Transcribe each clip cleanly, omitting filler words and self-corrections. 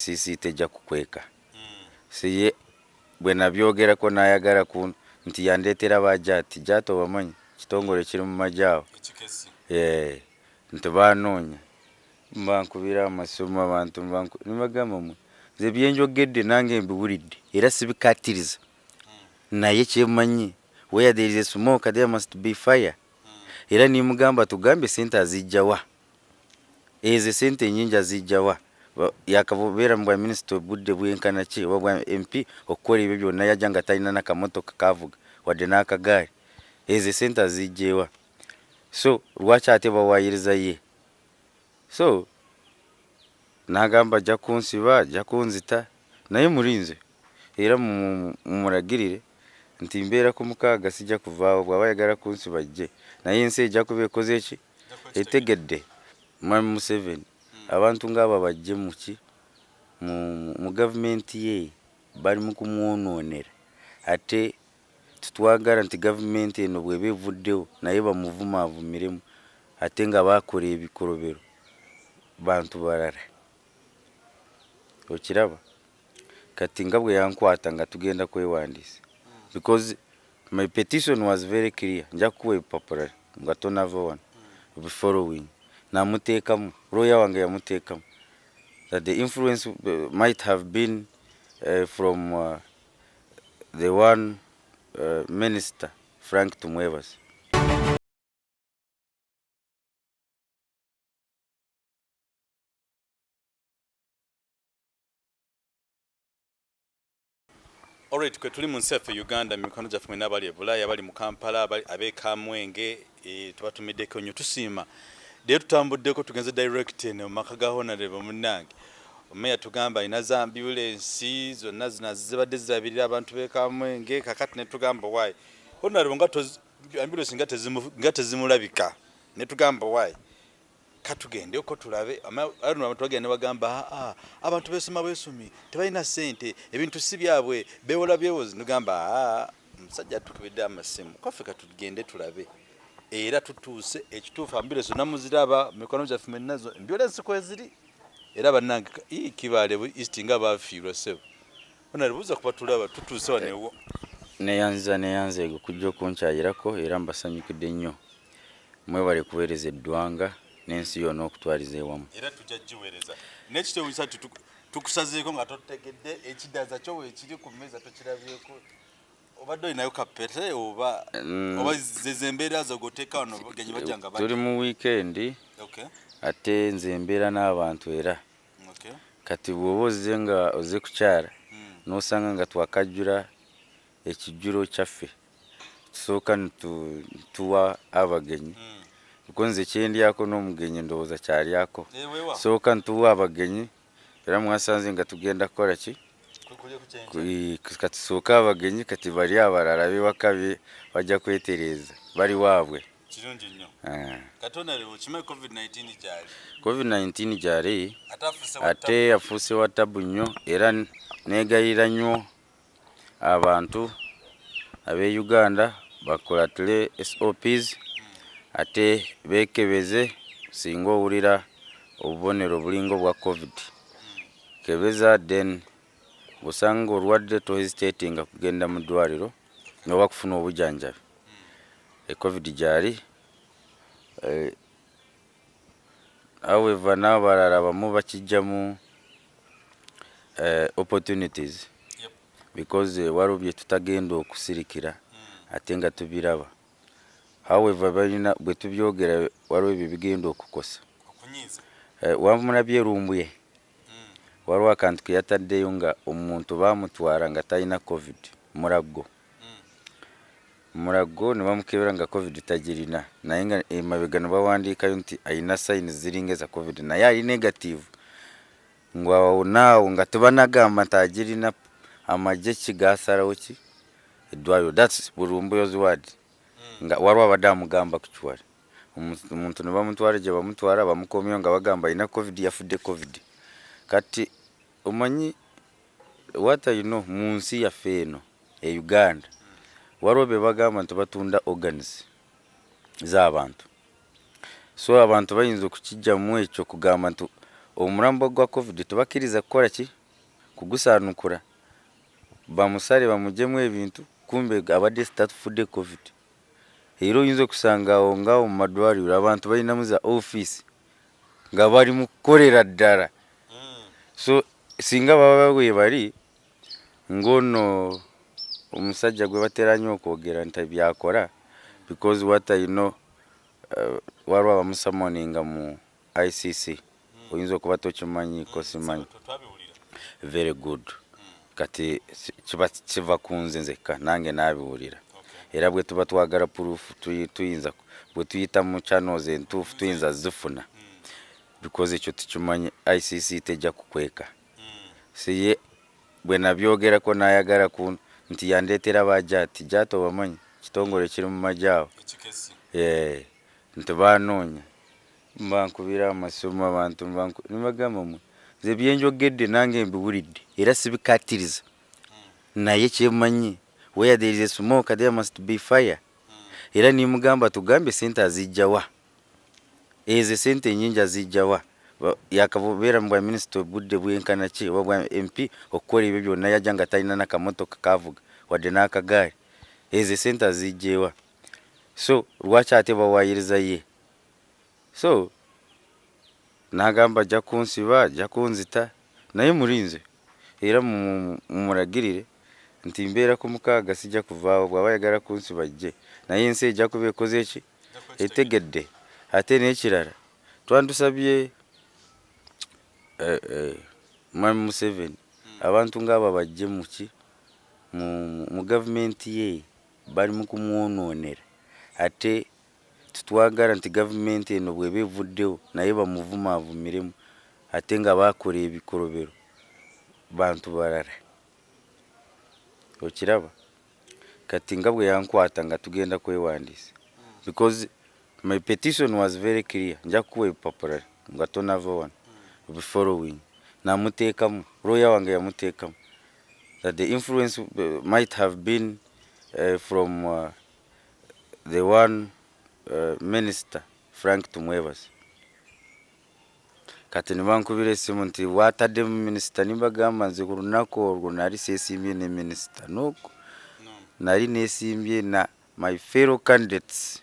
Sisi tejja kukweka. Siye bwe nabyogerako n'ayagala ku nti yandeetera ba Jat. Jat obamanyi? Kitongole kiri mu magye awo. Yeah. Nti banoonya. Mba nkubira amasimu abantu mba nibagamba mwe nze byenjogedde nange mbiwulidde era sibikatiriza. Naye kyemanyi where there is a smoke there must be fire. Era nimugamba tugambye sente azijja wa? Ezo esente enyingi azijja wa? Yakabeera mu bwa minisita obudde bwenkana ki oba bwa MP okukola ebyo byonna yajja nga talina nakamotoka kavuga wadde n'akagaali. Ezo esente azijja wa? So lwaki ate bawayiriza ye? So n'agamba ajja kunsiba ajja kunzita naye mulinze era mumulagirire nti mbeera ku mukaaga sijja kuvaawo bw'aba ayagala kunsiba ajje naye ensi ejja kuba ekoze ki etegedde Mwami Museveni abantu ng'abo bajje muki mu gavumenti ye bali mu kumwonoonera ate tetwagala nti gavumenti eno bw'eba evuddewo naye bamuvumaavumiremu ate nga baakola ebikolobero bantu balala okiraba kati nga bwe yankwata nga tugenda kwewandiisa because my petition was very clear nja kukuwa ebipapula nga tonava wano following namuteekamu lawyer wange yamuteekamu that the influence might have been from the one minister Frank Tumwebaze. Alright, kwe tuli mu nsi yaffe Uganda, mikwano gyaffe mwena abali e Bulaaya, abali mu Kampala, ab'e Kamwenge, tubatumiddeko nnyo, tusiima. Leero tutambuddeko tugenze direct eno mu maka ga Honorable munnange. Omeya tugamba alina za ambulensi zonna zino zibadde zirabirira abantu b'e Kamwenge, kakati ne tugamba why Honorable nga ambulensi nga tezimulabika, ne tugamba why katugendeko tulabe. Abantu bagenda ne bagamba aa abantu beesoma bwesomi tebalina ssente, ebintu si byabwe, beewola byewozi. Nugamba aa omusajja atukubidde amasimu kwaffe, katugende tulabe. Era tutuuse ekituufu, ambulensi zonna muziraba, mikwano gyaffe mwenna zo ambulensi kweziri. Era bannange Kibaale East nga bafiirwa ssebo. Honorable kuba tulaba tutuuse wano ewo. Neyanza neyanza ego kujja okunkyayirako era mbasanyukidde nnyo. Mwebale kuweereza eddwanga n'ensi yonna okutwaliza ewamu. Era tujja giweereza. N'ekitewunyisa nti tukusazeeko nga totegedde ekidaza kyo weekiri ku mmeeza tokirabyeko. Obadde olinayo kapete oba oba ze embeera zo g'oteeka wano bagenyi bajja nga tuli mu wiikendi ate nze mbeera n'abantu era kati bw'oba ozze nga ozze kukyala n'osanga nga twakajjula ekijjulo kyaffe tusooka nituwa abagenyi kuko nze kyendyako n'omugenyi ndowooza kyalyako sooka ntuwa abagenyi era mwasanze nga tugenda kukola ki katusooke abagenyi kati bali abalala bewaka bajja kwetereeza bali waabwe. Kirungi nnyo. Katonda okimanyi COVID-19 gyali. COVID-19 gyali ate afuuse wa tabu nnyo era neegayirira nnyo abantu ab'e Uganda bakulatire SOPs ate beekebeze singa owulira obubonero bulinga obwa COVID. Kebeza then bw'osanga olwadde tohesitatinga kugenda mu ddwaliro oba kufuna obujjanjabi. COVID gyali however n'abalala bamu bakijjamu opportunities because waliwo bye tutagenda okusirikira ate nga tubiraba. However balina bwe tubyogera waliwo ebyo bigenda okukosa. Wamulabye Lumbuye waliwo akantu ke yataddeyo nga omuntu baamutwala nga talina COVID Mulago. Mulago ne bamukebera nga COVID tagirina naye nga emabega ne bawandiikayo nti alina signs ziringa eza COVID naye ali negative ngu awo naawo nga tebanagamba nti agirina amagye ki gaasalawo ki eddwaliro that's Lumbuye's word nga waliwo abadde amugamba ku kiwale omuntu ne bamutwala gye bamutwala bamukomyewo nga bagamba alina COVID yafudde COVID kati omanyi what I know mu nsi yaffe eno e Uganda waliwo be bagamba nti batunda organs z'abantu so abantu bayinza okukijjamu ekyo kugamba nti Omulambo gwa COVID tebakkiriza kukola ki? Kugusaanukula. Bamusale bamugyemu ebintu kumbe abadde tatufudde COVID. Era oyinza okusanga awo ngaawo mu madwaliro abantu balinamu za ofiisi nga bali mu kukolera ddala. So singa baba webali ng'ono omusajja gwe batera nnyo okwogera nti byakola, because what I know, waliwo abamusummoninga mu ICC, oyinza okuba tokimanyiiko, simanyi. Very good. Kati kiba kiva ku nze nzekka, nange naabiwulira. Era bwe tuba twagala proof, tuyinza bwe tuyita mu channels entuufu tuyinza zifuna, because ekyo tukimanyi, ICC tejja kukweka. Siye bwe nabyogerako n'ayagala ku nti yandeetera ba JATT. JATT obamanyi? Kitongole kiri mu magye awo. Yeah, nti banoonya, mba nkubira amasimu abantu, nibagamba, mwe nze byenjogedde nange mbiwulidde era sibikatiriza, naye kyemanyi, where there is a smoke there must be fire. Era nimugamba, tugambye sente azijjawa? Ezo sente enyingi azijjawa? Yakabeera mu bwa minisita obudde bwenkana ki, oba bwa MP, okukola ebyo byonna? Yajja nga talina nakamotoka kavuga wadde n'akagaali. Ezo sente azijjewa? So lwaki ate bawayiriza ye? So n'agamba ajja kunsiba, ajja kunzita, naye mulinze era mumulagirire nti mbeera ku 6, sijja kuvaawo. Bw'aba ayagala kunsiba ajje, naye ensi ejja kuba ekoze ki? Etegedde. Ate n'ekirala, twandusabye mwami Museveni, abantu ng'abo bajje muki mu gavumenti ye, bali mu kumwonoonera. Ate tutwagala nti gavumenti eno bw'eba evuddewo naye bamuvuma avumiremu, ate nga bakola ebikolobero bantu balala. Okiraba kati nga bwe yankwata nga tugenda kwewandiisa, because my petition was very clear, nja kukuwa ebipapula nga tonava wano following. Namuteekamu, lawyer wange yamuteekamu that the influence might have been from the one minister Frank Tumwebaze. Kati nibankubira esimu nti wataddemu minisita, nibagamba nze ku lunaku olwo nali seesimbye ne minisita nuku, nali nesimbye na my fellow candidates,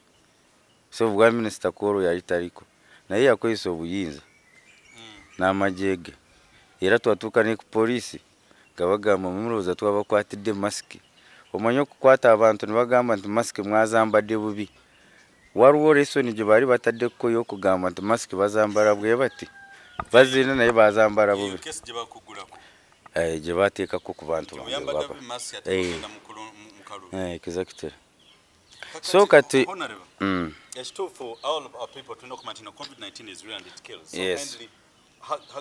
so bwa minisita kwolwo yali taliko, naye yakozesa obuyinza n'amagye ge. Era twatuuka ne ku poliisi nga bagamba, mumulowooza twabakwatidde masiki? Omanyi okukwata abantu ne bagamba nti masiki mwazambadde bubi. Waliwo lesson gye baali bataddeko y'okugamba nti masiki bazambala bwe bati, bazirina naye bazambala bubi. Gye bateekako ku bantu. Exactly. So kati Ekituufu, all of our people tulina okumanya nti no, COVID-19 is real and it kills. So kindly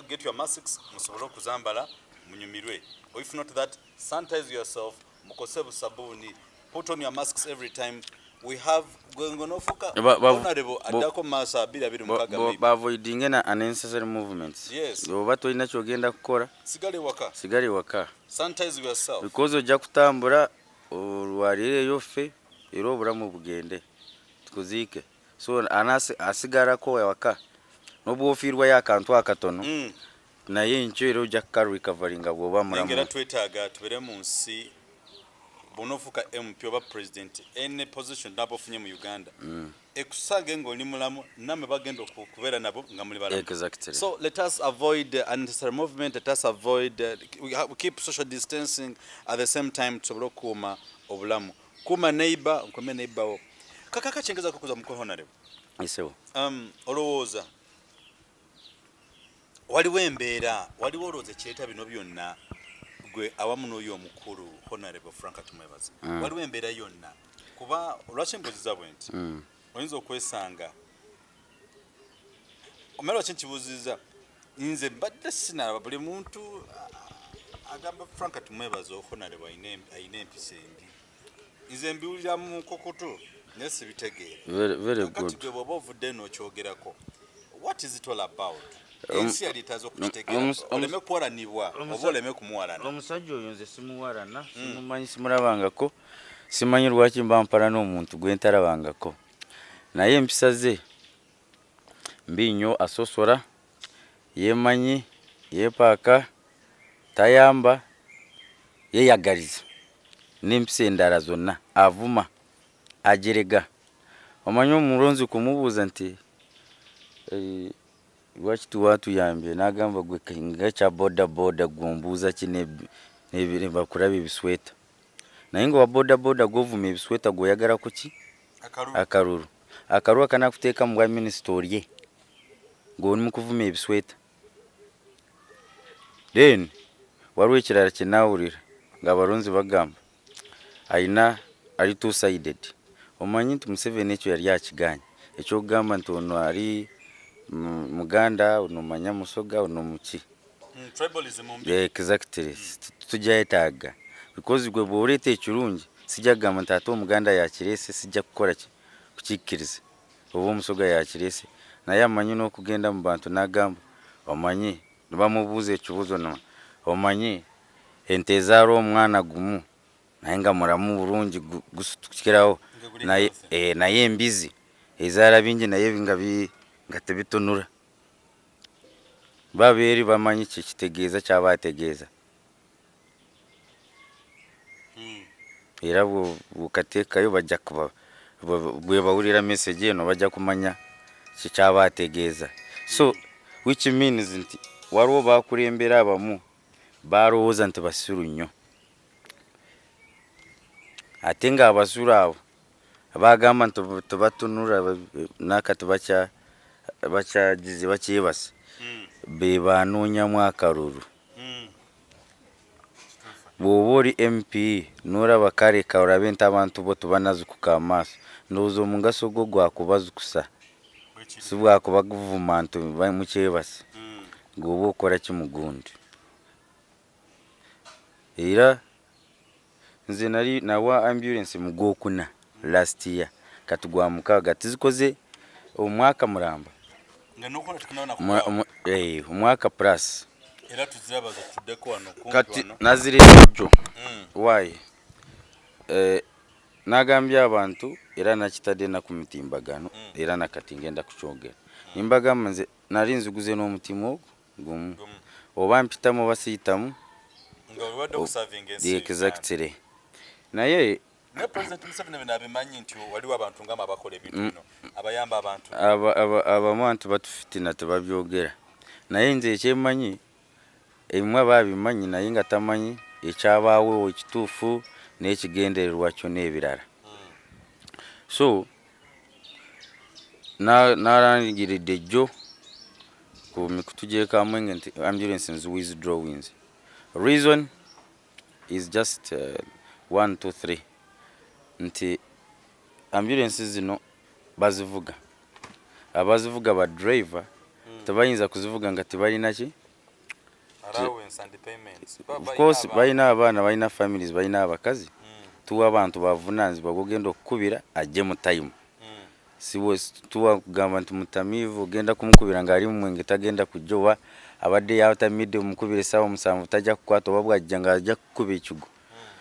get your masks musobole okuzambala munyumirwe, or if not that, sanitize yourself, mukose busabuuni, put on your masks every time. We have gwengo nofuka honorable addako maaso 2026 maybe. Baavoidinge na unnecessary movements. Oba tolina kyogenda kukola, sigale waka. Sigale waka. Sanitize yourself. Because ojja kutambula olwalireyo ffe era obulamu bugende tukuziike. So asigalako waka n'obwofiirwayo akantu akatono, naye enkyo era ojja kukarecoveringa bw'oba naye ngera mulamu. Twetaaga tubeere mu nsi bw'onoofuuka MP oba president, any position naba ofunye mu Uganda, ekusange ng'oli mulamu, nammwe bagenda okubeera nabo nga muli balamu. So let us avoid unnecessary movement, let us avoid we keep social distancing, at the same time tusobole okukuuma obulamu. Kuuma neighbor, nkume neighbor wo. Kakaka kyengezako kuza mukulu honorable. Isewo. Olowooza waliwo embeera, waliwo olowooza ekireeta bino byonna, gwe awamu n'oyo omukulu honorable Frank Tumwebaze? Waliwo embeera yonna? Kuba lwaki mbuuziza bwe nti, oyinza okwesanga omala, lwaki nkibuuziza, nze mbadde sinalaba buli muntu agamba Frank Tumwebaze honorable ayina empisa embi. Nze mbiwulira mu nkukutu naye sibitegeera. Very, very Kakati good. gwe bw'oba ovudde n'okyogerako, what is it all about? Ensi yali etaza okukitegeera, oleme kuwalanibwa oba oleme kumuwalana. Omusajja oyo nze simuwalana, simumanyi, simulabangako, simanyi lwaki mba mpalana omuntu gwe ntalabangako, naye empisa ze mbi nnyo, asosola. Yemanyi, yepaaka, tayamba, yeyagaliza n'empisa endala zonna, avuma, ajerega. Omanyi omulonzi kumubuuza nti lwaki tiwatuyambye, n'agamba gwe nga ekya boda boda gwe ombuuza ki bakuraba ebisweta. Naye nga owa boda boda gw'ovuma ebisweta gw'oyagala kuki? Akaruru. Akaruru akanakuteeka mu bwa minisita orye ng'ori mukuvuma ebisweta. Then waliwo ekirala kye naawurira ng'abaronzi bagamba ayina ari two sided. Omanyi nti Museveni ekyo yari akiganye eky'okugamba nti ono ari Muganda, ono manya Musoga, ono muki. Tribalism mbi. Exactly. Titugyetaaga because gwe bw'oreeta ekirungi sijja kugamba nti ate Omuganda yakireese sijja kukora ki kukiikiriza oba Omusoga yakireese. Naye amanyi n'okugenda mu bantu n'agamba omanyi nibamubuuza ekibuuzo omanyi ente ezaara omwana gumu naye nga muramu burungi gusitukiraho naye, naye embizi ezaara bingi naye nga tibitunura. Baba eri bamanyi kikitegeeza kyaba ategeeza. Era bw'okateekayo bajja kuba bwebawulira message eno bajja kumanya kikyaba ategeeza. So which means nti waliwo bakulembera abamu balowooza nti basiru nnyo. Ate ng'abasiru abo bagamba nti tibatunura nakati bakyagize bakyebase be banoonyamu akaruru. Bw'oba ori MP n'oraba kare orabe nti abantu bo tibanazukuka aha maaso, ndowooza omugaso gwo gwakubazukusa si bwakuba guvuma nti mukyebase gwe oba okora ki mugundi. Era nze nari nawa ambulance mu gwokuna last year kati gwa mukaaga tizikoze omwaka muramba. Nga n'okola tekunaba na Omwaka plus. Era tuziraba zituddeko wano kumpi Kati wano. Nazireeta jjo. Why? Nagambye abantu era nakitadde na ku mitimbagano era nakati ngenda kukyogera. Nimbagamba nze nali nziguze n'omutima ogwo gumu. Gumu. Oba mpitamu oba siyitamu. Nga obadde okusavinga ensi. Exactly. Naye Naye President Museveni bino abimanyi nti waliwo abantu nga abakola ebintu bino abayamba abantu. Abamu anti batufitina tebabyogera. Naye nze ekyemanyi ebimwe aba abimanyi naye nga tamanyi ekyabaawo ekituufu n'ekigendererwa kyo n'ebirala. So nalangiridde jjo ku mikutu gy'e Kamwenge nti ambulance nzi withdrawings. Reason is just 1 2 3 nti ambulance zino bazivuga, abazivuga ba driver tebayinza kuzivuga nga tebalina ki Allowance and payments. Of course balina abaana, balina families, balina abakazi. Tuwa abantu bavunanyizibwa gogenda okukubira ajje mu time. Siwe tuwa kugamba nti mutamiivu ogenda kumukubira ng'ali mu mwenge tagenda kujja, oba abadde yatamidde omukubira essaawa 7 tajja kukwata, oba bw'ajja ng'ajja kukuba ekigo.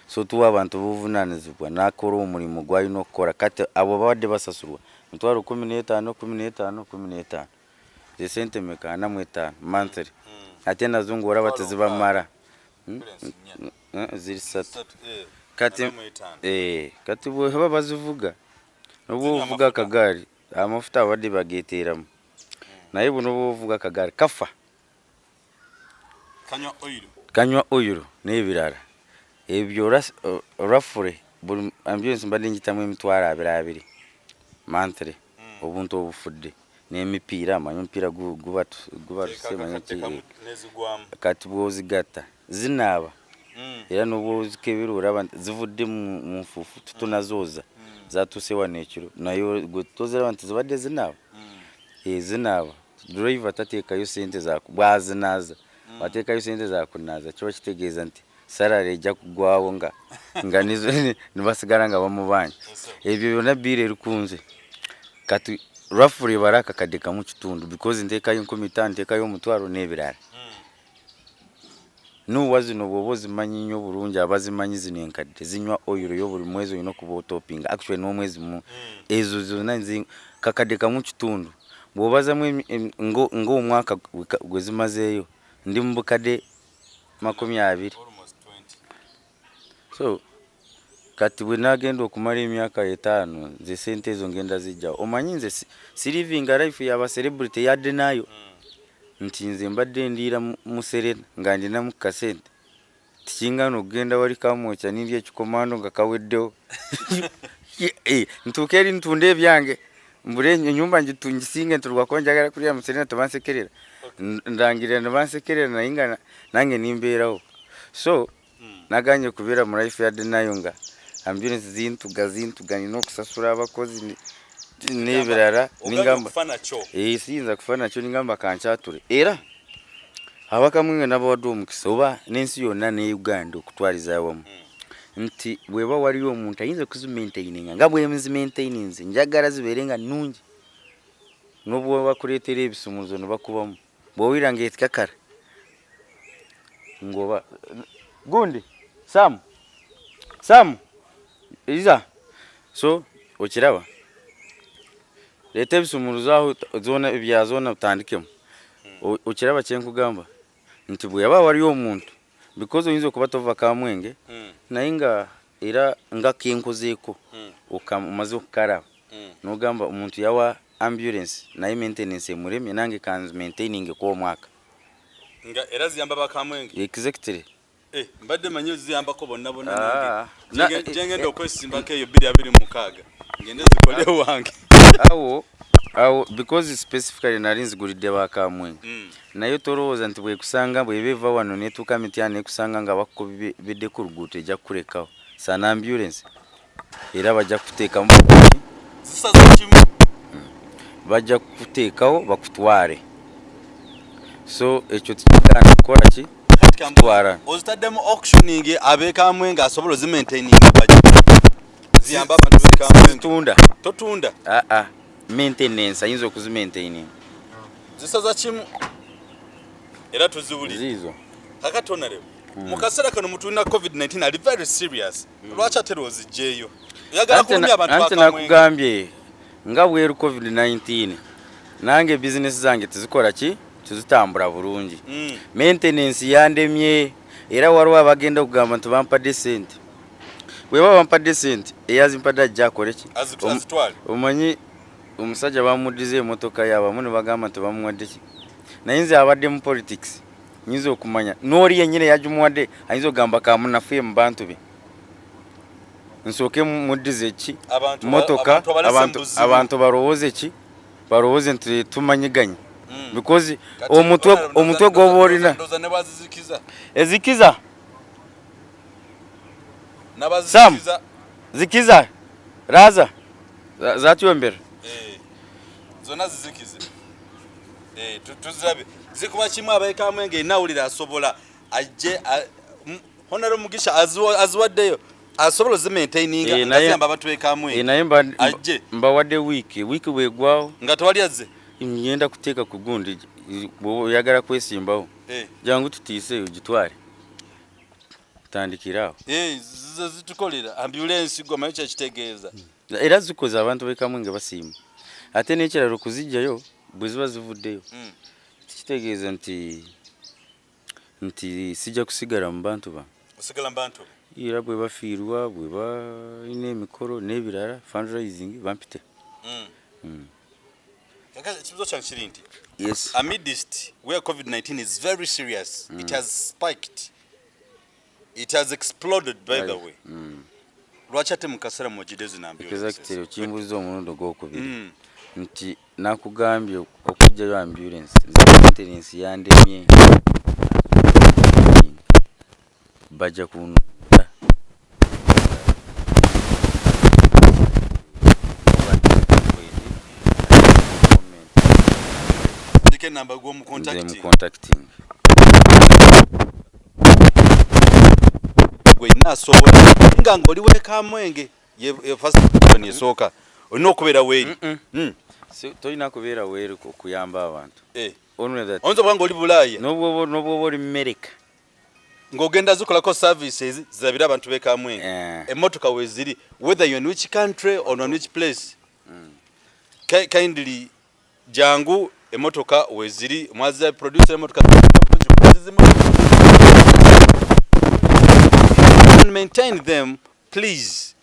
So tuwa abantu buvunaanyizibwa n'akola omulimu gw'alina okukola. Kati abo babadde basasulwa mitwalo 15, 15, 15, ze sente meka? 45 monthly, ate nazo ng'olaba tezibamala. Ziri ssatu kati. Kati bweba bazivuga noba ovuga akagaali amafuta abadde bageteeramu, naye buno oba ovuga akagaali kafa. Kanywa oil. Kanywa oil n'ebirala ebyo. Roughly buli ambulance mbadde ngitamu emitwalo abiri abiri monthly. Obuntu obufudde n'emipiira, amanyi omupiira gubaruse manyi ki. Nezigwamu. Kati bw'ozigatta zinaaba era n'obwozikebera olaba nti zivudde mu nfuufu, tutunazooza zatuuse wano ekiro, naye gwe toziraba nti zibadde zinaaba. Zinaaba, driver tateekayo sente za bwazinaaza, wateekayo sente za kunaaza kiba kitegeeza nti salary ejja kugwawo nga nizo nibasigala nga bamubanja. Ebyo byonna bill erikunze. Kati roughly bara akakadde kamu kitundu because nteekayo 5,000, nteekayo 500 n'ebirala. Nuuwa zino bw'oba ozimanyi nnyo bulungi, abazimanyi zino enkadde zinywa oil yo buli mwezi olina okuba otopinga, actually n'omwezi mu ezo zonna kakadde kamu kitundu. Bw'obazamu ng'omwaka gwe zimazeeyo, ndi mu bukadde 20. Almost 20. So kati bwe nagenda okumala emyaka 5, nze sente ezo ngenda zijjawo. Omanyi nze silivinga life yaba celebrity yadde nayo, nti nze mbadde ndiira mu Serena nga ndinamu kasente, tikingana okugenda wali Kamwokya nindya ekikomando nga kaweddewo. Ntuuka eri ntunda ebyange, mbure enyumba ngisinge, nturwako njagala kulya mu Serena, tebansekerera. Ndangirira ne bansekerera, naye nga nange nimbeerawo. So naganye kubeera mu life yadde nayo nga ambulance zintuga zintuga, nina okusasula abakozi n'ebirala. Ogambye Ningamba okufa nakyo. Siyinza kufa nakyo, ningamba kankyature. Era abakamwenge nabawadde omukisa oba n'ensi yonna ne Uganda okutwaliza awamu, nti bweba waliyo omuntu ayinza okuzimaintaininga nga bwe nzimaintaininze, njagala zibeere nga nnungi, n'obwoba bakuleetera ebisumuluzo ne bakubamu, bw'owulira ng'etikakara ng'oba gundi Sam Sam iza. So okiraba, leeta ebisumuluzo aho zona ebya zona otandikemu. Okiraba kyenkugamba nti bwe yaba waliyo omuntu, because oyinza okuba tova Kamwenge, naye nga era nga kenkozeeko, omaze okukaraba, nogamba omuntu yawa ambulance naye maintenance emuremye, nange kanzi maintaining omwaka. Nga era ziyamba Bakamwenge? Exactly. Mbadde manyi ziyambako bonna bonna. Ah, nange gyengenda okwesimbako eyo 2026, ngende zikole wange. Awo awo, because specifically nali nzigulidde Bakamwenge, naye tolowooza nti bwekusanga bweba eva wano netuuka Mityana nekusanga nga bakukubidde ku luguuto ejja kukulekawo. Sana ambulance era bajja kukuteekamu. Zisaza kimu. Bajja kukuteekawo bakutwale. So ekyo tikigaana kukola ki? Kati Kutwala. Ozitaddemu auctioning, abekamwenge asobola ozimaintaininga bajja ziyamba abantu bekamwenge. Zitunda. Totunda? Aa, maintenance ayinza okuzimaintaininga. Zisaza kimu era tuziwulire. Ziizo. Kakati honorable, mu kaseera kano mutulina COVID-19 ali very serious, lwaki ate lwozijjeeyo? Oyagala kulumya abantu Anti Bakamwenge? nakugambye nga bweru COVID-19, nange bizinesi zange tezikola ki, tezitambula bulungi. Maintenance yandemye, era waliwo abagenda okugamba nti bampadde sente. Bweba bampadde sente, eyazimpadde ajja akole ki? Azitwale. Omanyi omusajja bamuddiza emotoka yabamu ne bagamba nti bamuwadde ki, naye nze abadde mu politics nyinza okumanya n'oli yennyini yagimuwadde ayinza okugamba kamunafuye mu bantu be, nsooke muddize ki motoka. Abantu abalese mu buzibu. Abantu balowooze ki? Balowooze nti tumanyiganye, because Kati omutwe honorable, omutwe gwoba olina ndowooza ne bwazizikiza. Ezikiza. N'abazizikiza. Zikiza raza zatyombera. Zonna zizikize. Tuzirabe zikuba kimu. Abekamwenge enawulira asobola ajje Honorable Mugisha aziwaddeyo, asobola ozimaintaininga nga ziyamba abantu bekamwenge. Naye Ajje. mbawadde wiiki. Wiiki bwegwawo, nga tewali azze, ngenda kuteeka ku gundi. Bw'oba oyagala kwesimbawo, jangu tutiise ogitwale, tandikira awo. Zize zitukolera ambulance, gwe omanyi kyekitegeeza. Era zikoze abantu bekamwenge basiima. Ate n'ekirala, okuzijjayo bwe ziba zivuddeyo, tikitegeeza nti sijja kusigala mu bantu ba Osigala mu bantu. Era bwe bafiirwa, bwe balina emikolo n'ebirala, fundraising, bampite. Kakati ekibuzo kyange kiri nti, Yes. amidst where COVID-19 is very serious, it has spiked, it has exploded, by the way, lwaki ate mu kaseera mwogidde zino ambulances? Exactly, okimbuuza omulundi ogwokubiri, nti nakugambye okugjayo ambulance nze maintenance yandemye, bajja kununda. Ndiko enamba Nze gw'omucontacting. Mu contacting. Gwe yenna asobola nga ng'oli wekamwenge, ye first option esooka olina okubeera weeri. Tolina kubeera weeru okuyamba abantu. Only that Oyinza okuba ng'oli Bulaaya, n'obwoba oli Mereka, ng'ogenda zikolako services zirabire abantu bekamwenge. Emmotoka weeziri, whether you're in which country or on which place, kindly. Jangu emotoka weziri mwaza producer emotoka maintain them please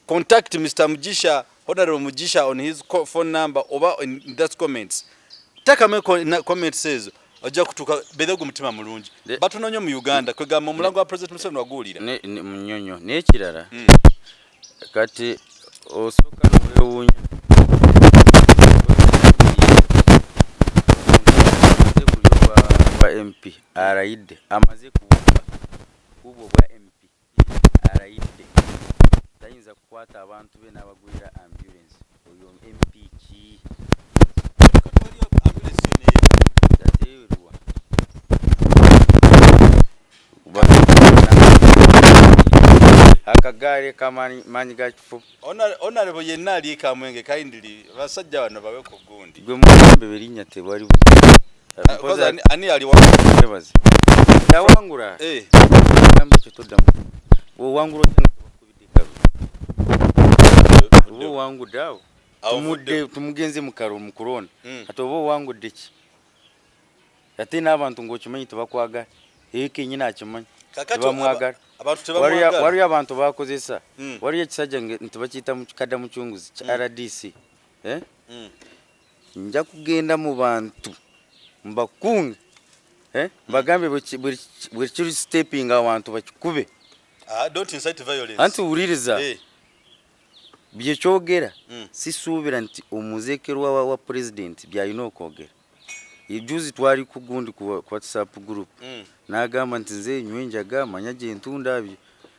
contact Mr. Mugisha, Honorable Mugisha on his phone number oba in that comments. Takamu comments ezo ojja kutuuka beera gwe mutima mulungi. Batono nnyo mu Uganda kwegamba omulango wa President Museveni waguwulira. Munyonyo n'ekirala kati osooka newewuunya bwa MP arayidde amaze kububba kubwo bwa MP arayidde tayinza kukwata abantu be n'abagulira ambulance oyo MP ki tateerwa akagaali kamaanyi ga kifu. Honorable yenna ali Kamwenge kindly basajja bano bawe ku gundi. Gwe mugambe berinnya tewali buzibu. Ani ali wa yawangula gambe ekyo toddamu bw'owangula otya nga tebakubidde kalulu oba owangudde awo tumudde tumugenze mu kalulu mu kulonda kati oba owangudde ki ate n'abantu ng'okimanyi tebakwagala eyo kenyini akimanyi tebamwagala. Waliyo abantu bakozesa waliyo ekisajja nti bakiyita Kadda Mucunguzi kya RDC nja kugenda mu bantu mbakunge mbagambe buli kiri stepping awantu bakikube. Don't incite violence. Anti wuliriza byekyogera sisuubira nti omuzeekerwa wa president byalina okwogera. Juzi twali ku gundi ku WhatsApp group n'agamba nti nze nywa enjaga manya gye ntunda bye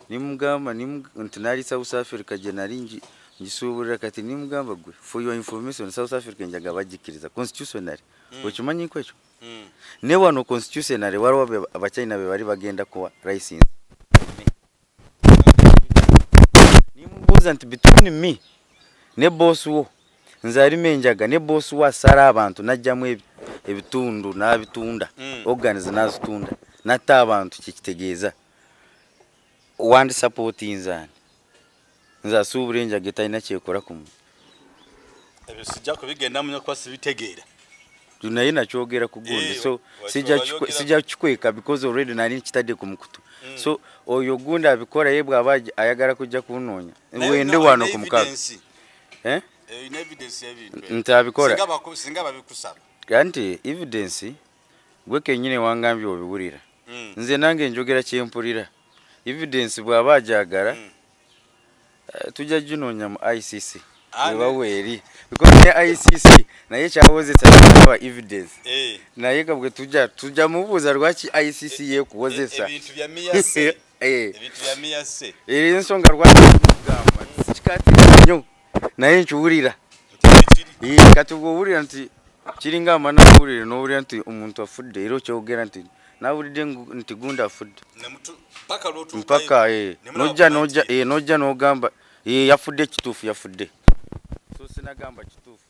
nimugamba nti nali South Africa gye nali ngisuubulira kati nimugamba gwe for your information South Africa enjaga bagikkiriza constitutionally okimanyiko ekyo ne wano constitutionally waliwo abachina be bali bagenda kuwa license nimubuuza nti between me ne boss wo nze alima enjaga ne boss wo asala abantu n'ajjamu ebitundu n'abitunda organs n'azitunda n'atta abantu kyekitegeeza wandi supportinze ani nze asuubula enjaga etalina kyekola ku muntu. Ebyo sijja kubigendamu nnyo kuba sibitegeera. Naye nakyogera ku gundi so sijja kikweka because already nali nkitadde ku mukutu so oyo gundi abikola ye bw'aba ayagala kujja kunoonya wende wano ku mukaaga nti abikola anti evidence gwe kennyini wangambye obiwulira nze nange njogera kyempulira evidence bw'aba agyagala tujja ginoonya mu ICC webaweeri because ne ICC naye kyawozesa aba evidence naye kabwe tujja mubuuza lwaki ICC yekuwozesa eri ensonga lwaki mugamba sikikatira nnyo naye nkiwulira kati bw'owulira nti kiringa amanawulire n'owulira nti omuntu afudde era okyogera nti nawulidde nti gundi afudde mpaka nojja n'ogamba yafudde kituufu yafudde so sinagamba kituufu.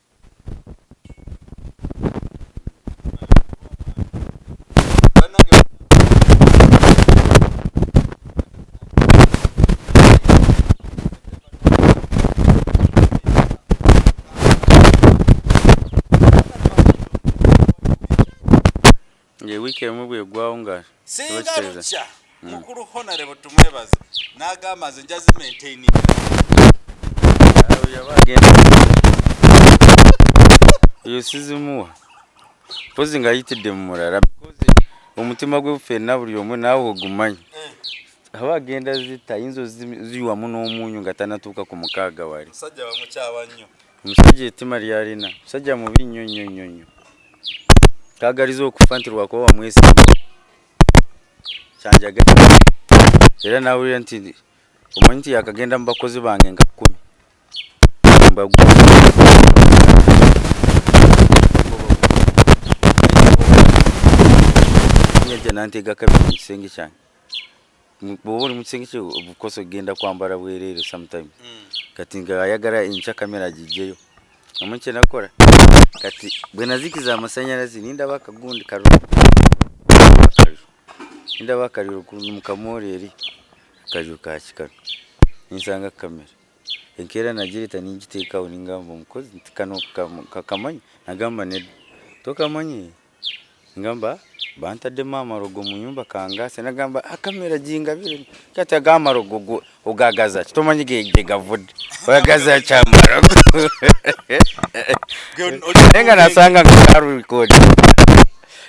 Wiiki emu bw'eggwawo nga singa lukya mukulu Honorable tumwebaze n'agamba nze nja zimaintaininga. Oyo sizimuwa mpozi ng'ayitidde mu mulala omutima gwe ffenna buli omu naawe ogumanyi aba agenda zitta ayinza oziyiwamu n'omunnyu nga tannatuuka ku mukaaga wali. Omusajja bamukyawa nnyo. Omusajja ettima ly'alina musajja mubi nnyo nnyo nnyo nnyo. Kaagaliza okufa nti lwakuba wamwesimba kyanjagala era n'awulira nti omanyi nti yakagenda mu bakozi bange nga 10 yajja n'anteega kabiri mu kisenge kyange. Bw'oba oli mu kisenge kye obukosa ogenda kwambala bwereere sometimes kati nga ayagala enkya kamera agiggyeyo. Omanyi kye nakola kati bwe nazikiza amasannyalaze nindaba akagundi nindaba akaliro mu kamooli eri akaliro ka kikano ninsanga kamera Enkeera nagireeta ningiteekawo ningamba omukozi nti kano kakamanyi, nagamba nedda tokamanyi, ngamba bantaddemu amalogo mu nyumba kangase, nagamba akamera gingabire kati aga amalogo ogagaza ki, tomanyi gye gavudde, oyagaza ki amalogo? Naye nga nasanga nga karecord.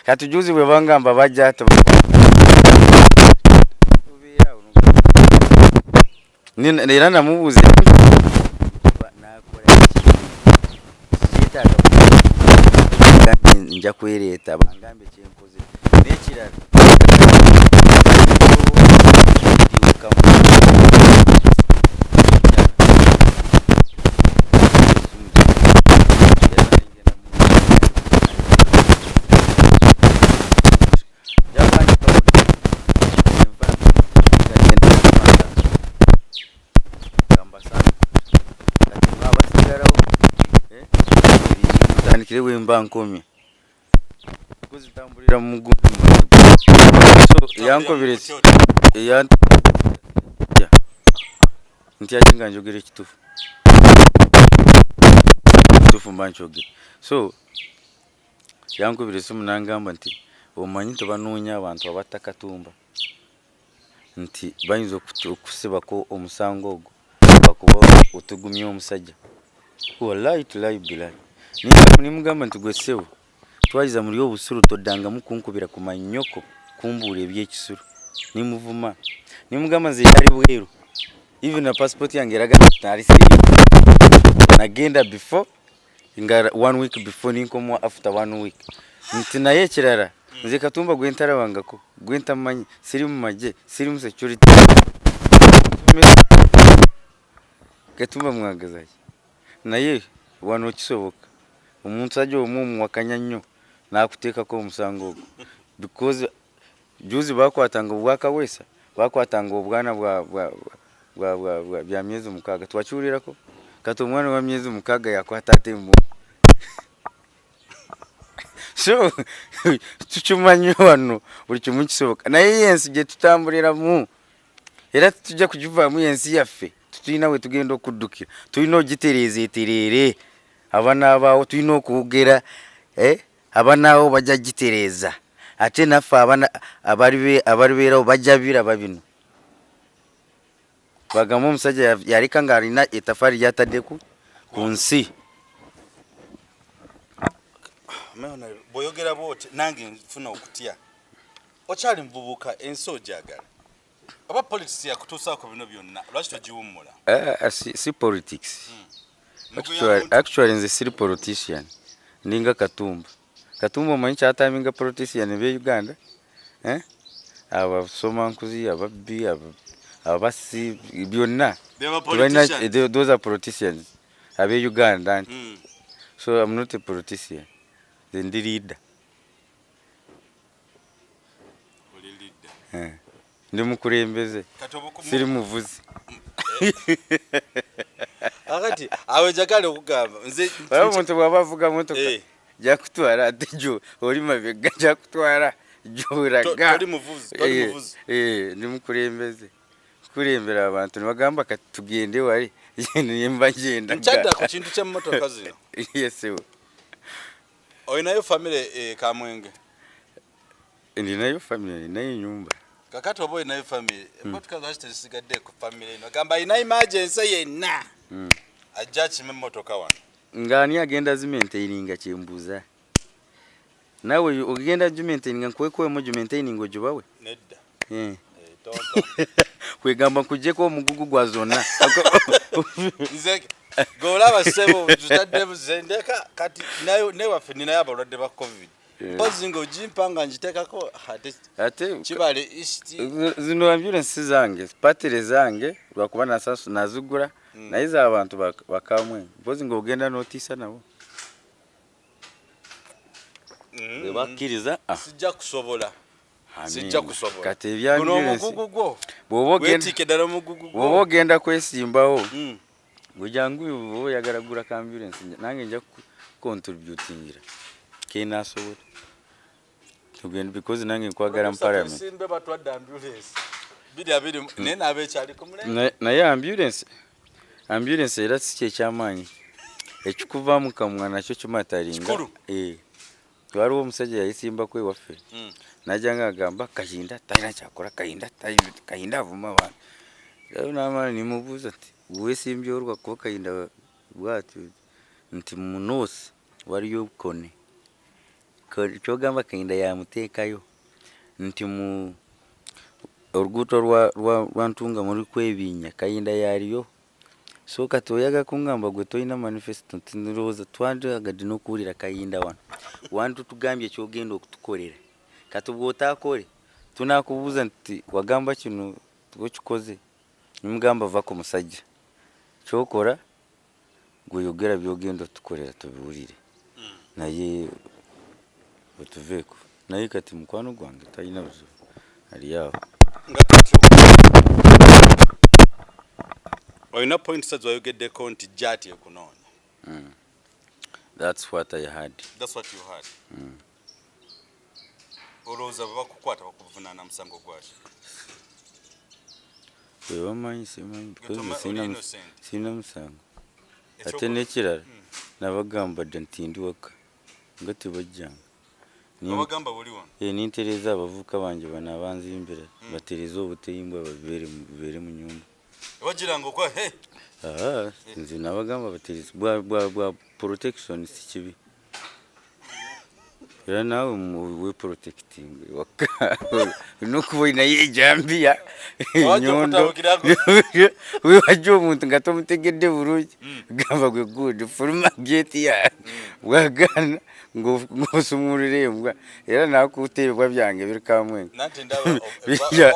Kati juzi bwe bangamba bajja era namubuuza nakola ki, yeetaaga nja kwereeta bangambe kyenkoze. N'ekirala ntandikire bwemba nkomye kuzitambulira mu mugundi. So yankubira nti ate nga njogera ekituufu, ekituufu mba nkyogera. So yankubira esimu nangamba nti omanyi nti banoonya abantu abatta Katumba, nti bayinza okusibako omusango ogwo lwakuba otugumya omusajja. Wallahi tulayi bilayi, nimugamba nti gwe ssebo twaliza muli obusiru, toddangamu kunkubira ku mannyoko kumbuula ebyekisiru. Nimuvuma, nimugamba nze yali bweru, even na passport yange eraga nali siri nagenda before nga one week before, ninkomwa after one week. Nti naye ekirala nze Katumba gwe ntalabangako, gwe ntamanyi, siri mu magye, siri mu security, Katumba mwagazaki? Naye wano kisoboka omuntu ajja omu omuwakanya nnyo n'akuteekako omusango ogwo, because juzi bakwatanga obwakaweesa, bakwatanga obwana bwa bya myezi 6, twakiwulirako. Kati omwana wa myezi 6 yakwata ate embungu. So tukimanyi wano buli kimu kisoboka, naye yensi gye tutambuliramu era tetujja kugivaamu. Yensi yaffe tutulina we tugenda okuddukira, tulina ogitereeza etereere. Abanaabaawo tulina okwogera, abanaawo bajja gitereeza, ate naffe abalibeerawo bajja biraba bino, bagamba omusajja yaleka ng'alina etafaali lyataddeku ku nsi. Bw'oyogera bwoti nange nfuna okutya. Okyali muvubuka, ensi ogyagala, oba politics yakutuusaako bino byonna, lwaki togiwummula? Si politics. Actually nze siri politician, ndinga Katumba. Katumba omanyi kyataminga politician be Uganda, eh? Abasomankuzi, ababbi, abasi, byonna. Those are politicians abe Uganda nti. So I'm not a politician, nze ndi leader. Eh. Ndi mukulembeze, siri muvuzi. Akati awo njagala okugamba nze omuntu bw'aba avuga motoka jakutwala, ate jo oli mabega, jakutwala gyolaga. Ndi mukulembeze, kulembera abantu nibagamba kati tugende wali, nimba ngenda. Nkyadda ku kintu ky'emmotoka zino. Yes. Olinayo famire Kamwenge? Ndinayo famire, ninayo enyumba. Kakati oba olinayo famire, emmotoka lwaki tezisigadde ku famire eno? Gamba alina emergency yenna ajja akima emmotoka wano. Ng'ani agenda zimaintaininga? Kyembuuza naawe, ogenda gimaintaininga? Nkuwekwemu gimaintaininga ogibawe? Nedda. Kwegamba nkuggyeko omugugu gwa zonna. Nze golaba ssebo zitadde zendeka kati newaffe ninayo abalwadde ba COVID, mpozi nga ogimpa nga ngitekako ate. Ate kibale east. Zino ambulance zange, patire zange, lwakuba nazigula, naye z'abantu bakamwe. Mpozi ng'ogenda n'otiisa nabo bwe bakkiriza, ah. Sijja kusobola. Amiina. Sijja kusobola. Kati ebya Guno ambulance omugugu gwo bw'oba ogenda weetiike ddala omugugu gwo. Bw'oba ogenda kwesimbawo, gwe jangu, bw'oba oyagala gula ka ambulance, nange nja contributingira kenasobola tugende, because nange nkwagala mu parliament. Simbe batwadde ambulance 20 naye naabeekyali ku mulembe. Naye ambulance Ambulance era si kyekyamaanyi ekikuva mu kamwa nakyo kimataringa. Kikulu. Eh. Waliwo omusajja yayisimbako ewaffe najja nga agamba Kahinda talina kyakola, Kahinda talina, Kahinda avuma abantu. Rero namara nimubuuza nti wesimbye orwa kuba Kahinda bwatyo nti mu north wariyo Kony. Kyogamba Kahinda yamuteekayo nti mu oruguuto rwa rwa rwa Ntungamo rurikwebiinya Kahinda yariyo. So kati oyaga kungamba gwe tolina manifesto nti ndowooza twandyagadde n'okuwulira Kahinda wano. Wanu totugambye kyogenda okutukorera. Kati bw'otaakore tunakubuuza nti wagamba kino okikoze? Nimugamba va ku musajja. Kyokora gwe yogera byogenda otukorera tubiwulire. Naye otuveeko. Naye kati mukwano gwange talina buzibu ali awo. Nga kati olina point sa wayogeddeko nti jaati ekunoonya. That's what I had. That's what you had. Olowooza bwe bakukwata bakuvunaana musango gwaki? Bwe bamanyi simanyi because Oli innocent. Sirina musango. Ate n'ekirala nabagamba dda nti ndi waka nga tebajjanga. Babagamba buli wano. Eh, nintereeza abavubuka bange bano abanzimbira batereeze obuteyimbwa babibeere mu nyumba. Wagiranga okwa he. Aha, nze nabagamba batereeze bwa protection si kibi. Era naawe we protecting waka olina okuba olinayo ejambiya Wajja enyondo okutabukirako. Wewajja omuntu nga tomutegedde bulungi gamba gwe good fuluma gate ya bwagaana ng'osumulula embwa era nakuuta ebibwa byange biri Kamwenge. Nanti ndaba Bijja.